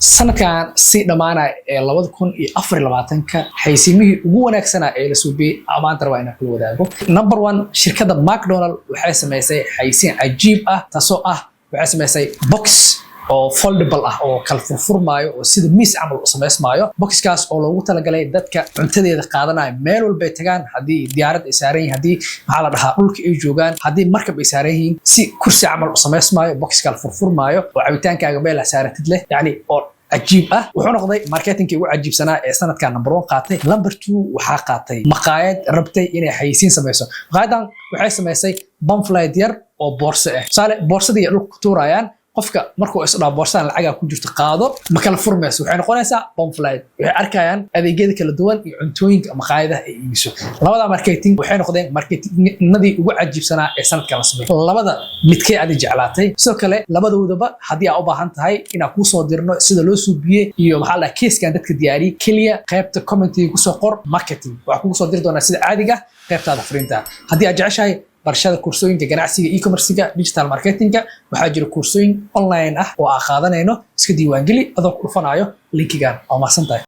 Sanadkan sii dhammaanaya ee 2024-ka, xaysiimihii ugu wanaagsanaa ee la suubiyey maanta rabaa inaan kula wadaago. Number one, shirkadda McDonald waxay samaysay xaysiin cajiib ah, taasoo ah waxay samaysay box oo foldable ah oo kala furfurmaayo oo sida miis camal u samaysmaayo. Boxkaas oo loogu talagalay dadka cuntadeeda qaadanaya meel walbay tagaan, haddii diyaarad ay saaran yihiin, haddii, maxaa la dhahaa, dhulka ay joogaan, haddii markab ay saaran yihiin, si kursi camal u samaysmaayo, box kala furfurmaayo oo cabitaankaaga meel saaratid leh, yacni oo cajiib ah. Wuxuu noqday marketingkii ugu cajiibsanaa ee sanadkan number one qaatay. Number two waxaa qaatay maqaayad rabtay inay xayisiin samayso. Maqaayadan waxay samaysay pamphlet yar oo boorso ah. Tusaale, boorsadii ay dhulka ku tuurayaan, qofka markuu isdhaho boorsadan lacagaa ku jirto qaado, ma kala furmayso, waxay noqonaysaa pamphlet. Waxay arkayaan adeegyada kala duwan iyo cuntooyinka maqaayadaha ay iibiso. Labada marketing waxay noqdeen marketingnadii ugu cajiibsanaa ee sanadkan la sameeyay. Labada midkee adi jeclaatay? Sidoo kale labadoodaba haddii aa u baahan tahay inaan kuu soo dirno sida loo suubiyey iyo, maxaa la dhahaa, keeskan dadka diyaariyey, keliya qaybta commentiga kusoo qor "marketing". Waxaa kugu soo diri doonaa sida caadiga qaybtaada fariinta. Haddii aad jeceshahay barashada koorsooyinka ganacsiga, e-commerce-ga, digital marketingka, waxaa jira koorsooyin online ah oo aan qaadanayno. Iska diiwaangeli adoo ku dhufanayo linkigan. Waa mahadsan tahay.